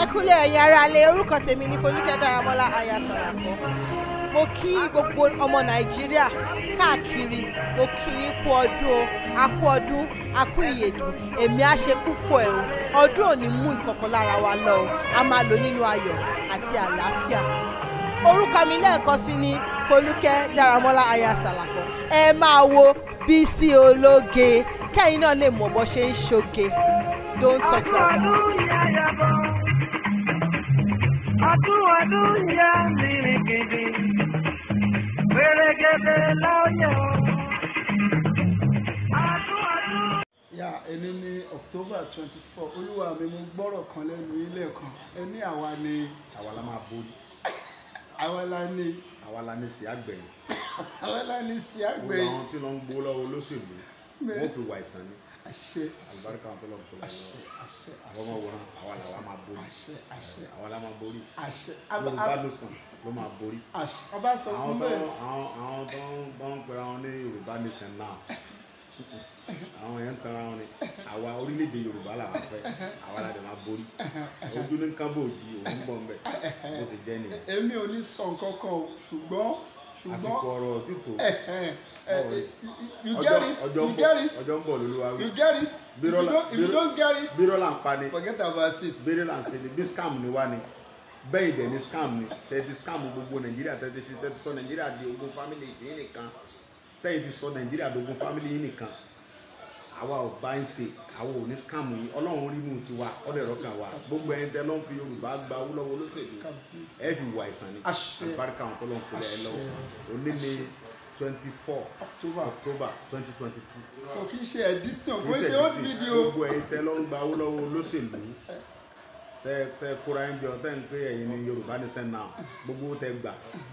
Ẹ kúlẹ̀, ẹ̀yin aráalé. Orúkọ tèmi ní Folúkẹ́ Dáramọ́lá aya Sàràkọ́. Mo kí gbogbo ọmọ Nàìjíríà káàkiri, mo kí yín kú ọdún o. A kú ọdún, a kú ìyèdùn, èmi á ṣe púpọ̀ ẹ̀ o. Ọdún ò ní mú ìkọ̀kan lára wa lọ o. A máa lò nínú ayọ̀ àti àlàáfíà. Orúkọ mi lẹ́ẹ̀kan sí ní Folúkẹ́ Dáramọ́lá aya Sàràkọ́. Ẹ máa wo Bísí Ológe, kẹ́yìn náà lè mọ̀ bó ṣe ń ṣoge. Don't touch that dial. Ọdún ọdún yá mìrìngìdì, pèrègèdè láyọ̀. Ọdún ọdún. Yà, ẹni ní October 24. Olúwa mi, mo gbọ́rọ̀ kan lẹ́nu ilé kan, ẹ ní àwa ni Àwa la máa borí. Àwa la ní. Àwa la ní sí àgbẹ̀yìn. Àwa la ní sí Gbogbo àgbẹ̀yìn. àwọn tí wọ́n ń gbó lọ́wọ́ olóṣèlú, wọ́n fi wà ìsàn ni. Àṣẹ. Àlùbáríkà àwọn tó lọ́ọ́ kó lọ́wọ́. Àṣẹ, àṣẹ. Àwọn ọmọ wòran, àwa làwa máa borí. Àṣẹ, àṣẹ. Àwa la máa borí. Àṣẹ. Yorùbá ló sàn ló máa borí. Àṣẹ, ọba sọ Àwọn fún tó bẹ́ẹ̀. Àwọn tó ń pera wọn ní Yorùbá nation now, àwọn yẹn ń tanra wọn ni. Àwa orílẹ̀-èdè Yorùbá làwa fẹ́, àwa la dẹ̀ máa borí. Ojú ní kábòjì òun bọ̀ ń bẹ̀, bó ṣe jẹ́ nìyẹn. Èmi ò ní sọ nǹkan kan o, ṣùgbọ́n Àsìkò ọ̀rọ̀ títò. You get it, you get it. Ọjọ́ ń bọ̀ lóluwà wí. You get it. If you don't get it, Bírọ́ là ń pa ni. forget about it. Bírọ́ là ń ṣe ni, bí scam ni wá ni, bẹ́ẹ̀ dẹ̀ ni scam ni. Tẹ́tí scam gbogbo Nàìjíríà, tẹ́tí fi tẹ́tí sọ Nàìjíríà di ogun family tí yín nìkan, tẹ́yìn ti sọ Nàìjíríà di ogun family yín nìkan. Àwa ò bá ń ṣe, àwa ò ní scam yín. Ọlọ́run rí inú tiwa, ọ̀dẹ̀ rọ́kàn wa. Gbogbo ẹni tẹ́ ló ń fi Yorùbá gba owó lọ́wọ́ olóṣèlú, ẹ fi wà ìsàn ni. Àṣẹ. Àlùbáríkà àwọn tó lọ́n kúlẹ̀ ẹ lọ́wọ́. Òní ni 24 October. October 2022. Kò kí ń ṣe editing, kò ń ṣe old video. Gbogbo ẹ̀yin tẹ́ ló ń gba owó lọ́wọ́ olóṣèlú, tẹ́ kóra ẹ̀ ń jọ, tẹ́ ń pé ẹ̀yin ni Yorùbá nation now, gbogbo tẹ́ gbà,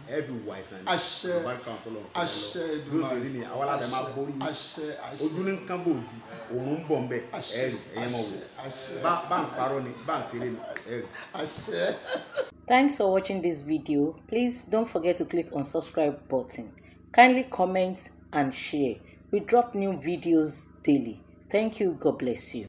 ẹ fi wà ìsàn ni. Àṣẹ. Àlùbáríkà àwọn tó lọ́n kúlẹ̀ ẹ Àṣẹ. lọ́wọ́. Bí ó ṣe rí ni, àwa la dẹ̀ máa borí. Àṣẹ, àṣẹ. Ojú ní kábòjì, òun ń bọ̀ ń bẹ̀. Àṣẹ. Ẹ rí, ẹ̀yin mọ̀ wò. Àṣẹ. Bá ń parọ́ ni, bá ń ṣeré ni, ẹ rí. Àṣẹ. Thanks for watching this video. Please don't forget to click on subscribe button. Kindly comment and share. We drop new videos daily. Thank you. God bless you.